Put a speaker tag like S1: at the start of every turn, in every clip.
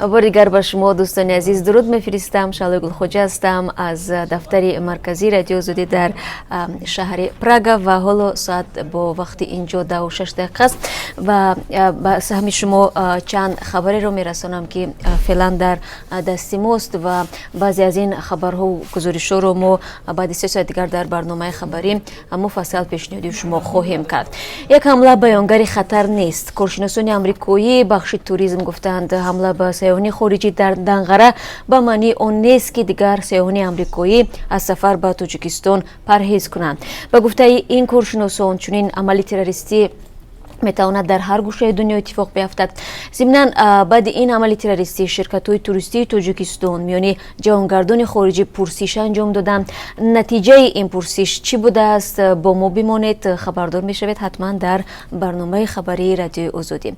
S1: Бори дигар ба шумо, дӯстони азиз, дуруд мефиристам. Шаҳлои Гулхоҷа ҳастам аз дафтари марказии Радиои Озодӣ дар шаҳри Прага ва ҳоло соат бо вақти инҷо 10:06 аст ва ба саҳми шумо чанд хабареро мерасонам, ки феълан дар дасти мост ва баъзе аз ин хабарҳо гузоришҳоро мо баъди 3 соат дигар дар барномаи хабарӣ муфассал пешниҳоди шумо хоҳем кард. Як ҳамла баёнгари хатар нест. Коршиносони амрикоӣ бахши туризм гуфтанд, ҳамла ба сайёҳони хориҷӣ дар Данғара ба маънии он нест, ки дигар сайёҳони амрикоӣ аз сафар ба Тоҷикистон парҳез кунанд. Ба гуфтаи ин коршиносон, чунин амали террористӣ метавонад дар ҳар гӯшаи дунё иттифоқ биафтад. Зимнан, баъди ин амали террористӣ ширкатҳои туристии Тоҷикистон миёни ҷаҳонгардони хориҷӣ пурсиш анҷом доданд. Натиҷаи ин пурсиш чӣ будааст? Бо мо бимонед, хабардор мешавед ҳатман дар барномаи хабарии Радиои Озодӣ.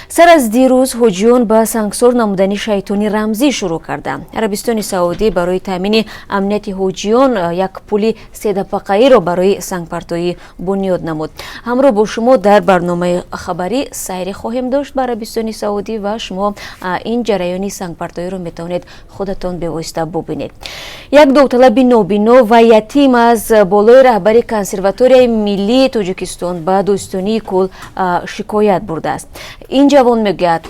S1: Сар аз дирӯз ҳоҷиён ба сангсор намудани шайтони рамзӣ шурӯъ карданд. Арабистони Саудӣ барои таъмини амнияти ҳоҷиён як пули седабақаиро барои сангпартоӣ бунёд намуд. Ҳамроҳ бо шумо дар барномаи хабарӣ сайре хоҳем дошт ба Арабистони Саудӣ ва шумо ин ҷараёни сангпартоиро метавонед худатон бевосита бубинед. Як довталаби нобино ва ятим аз болои раҳбари Консерваторияи миллии Тоҷикистон ба Додситонии кулл шикоят бурдааст. Ин ҷавон мегӯяд,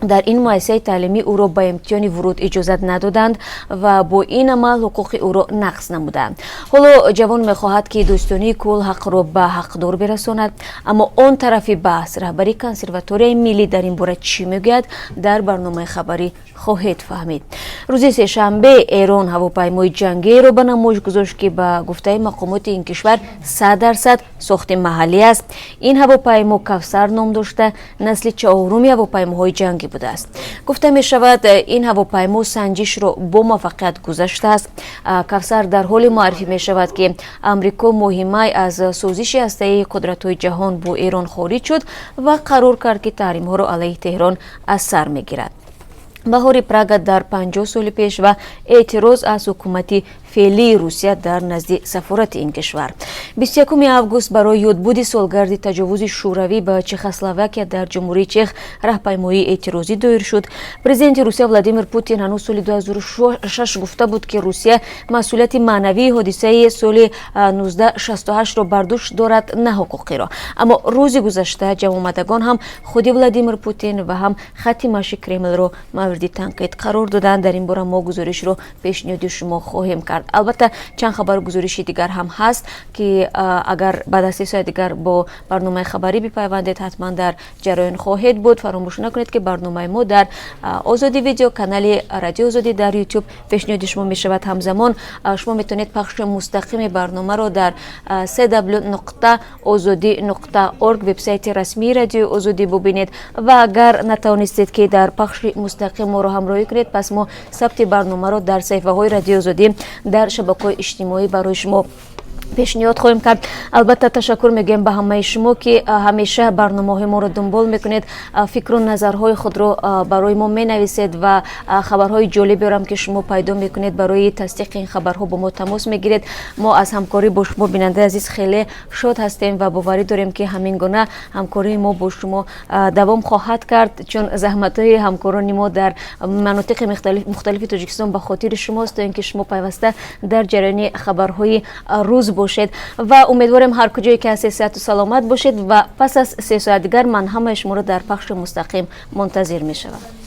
S1: дар ин муассисаи таълимӣ ӯро ба имтиҳони вуруд иҷозат надоданд ва бо ин амал ҳуқуқи ӯро нақз намуданд. Ҳоло ҷавон мехоҳад, ки Додситонии кулл ҳақро ба ҳақдор бирасонад. Аммо он тарафи баҳс, раҳбари Консерваторияи миллӣ, дар ин бора чӣ мегӯяд, дар барномаи хабарӣ хоҳед фаҳмид. Рӯзи сешанбе Эрон ҳавопаймои ҷангиеро ба намоиш гузошт, ки ба гуфтаи мақомоти ин кишвар 100% сохти маҳаллӣ аст. Ин ҳавопаймо Кавсар ном дошта, насли чаҳоруми ҳавопаймоҳои ҷангӣ будааст. Гуфта мешавад, ин ҳавопаймо санҷишро бо муваффақият гузаштааст. Кавсар дар ҳоле муаррифӣ мешавад, ки Амрико моҳи май аз созиши ҳастаии қудратҳои ҷаҳон бо Эрон хориҷ шуд ва қарор кард, ки таҳримҳоро алайҳи Теҳрон аз сар мегирад. Баҳори Прага дар 50 соли пеш ва эътироз аз ҳукумати феълии Русия дар назди сафорати ин кишвар. 21 август барои ёдбуди солгарди таҷовузи Шӯравӣ ба Чехословакия дар Ҷумҳурии Чех раҳпаймоии эътирозӣ доир шуд. Президенти Русия Владимир Путин ҳанӯз соли 2006 гуфта буд, ки Русия масъулияти маънавии ҳодисаи соли 1968-ро бар дӯш дорад, на ҳуқуқиро. Аммо рӯзи гузашта ҷамъомадагон ҳам худи Владимир Путин ва ҳам хатти маши Кремлро мавриди танқид қарор доданд. Дар ин бора мо гузоришро пешниҳоди шумо хоҳем кард. Албатта, чанд хабару гузориши дигар ҳам ҳаст, ки агар баъд аз 3 соат дигар бо барномаи хабарӣ бипайвандед, ҳатман дар ҷараён хоҳед буд. Фаромӯш накунед, ки барномаи мо дар Озодӣ Видео, канали Радио Озодӣ дар Ютуб пешниҳоди шумо мешавад. Ҳамзамон шумо метавонед пахши мустақими барномаро дар cw.ozodi.org, вебсайти расмии Радиои Озодӣ, бубинед ва агар натавонистед, ки дар пахши мустақим моро ҳамроҳӣ кунед, пас мо сабти барномаро дар саҳифаҳои Радиои Озодӣ дар шабакаҳои иҷтимоӣ барои шумо пешниҳод хоҳем кард. Албатта, ташаккур мегӯем ба ҳамаи шумо, ки ҳамеша барномаҳои моро дунбол мекунед, фикру назарҳои худро барои мо менависед ва хабарҳои ҷолиберо, ки шумо пайдо мекунед, барои тасдиқи ин хабарҳо бо мо тамос мегиред. Мо аз ҳамкорӣ бо шумо, бинандаи азиз, хеле шод ҳастем ва боварӣ дорем, ки ҳамин гуна ҳамкории мо бо шумо давом хоҳад кард, чун заҳматҳои ҳамкорони мо дар манотиқи мухталифи Тоҷикистон ба хотири шумост, то ин ки шумо пайваста дар ҷараёни хабарҳои рӯз бошед. Ва умедворем, ҳар куҷое ки ҳастед, сиҳату саломат бошед ва пас аз 3 соат дигар ман ҳамаи шуморо дар пахши мустақим мунтазир мешавам.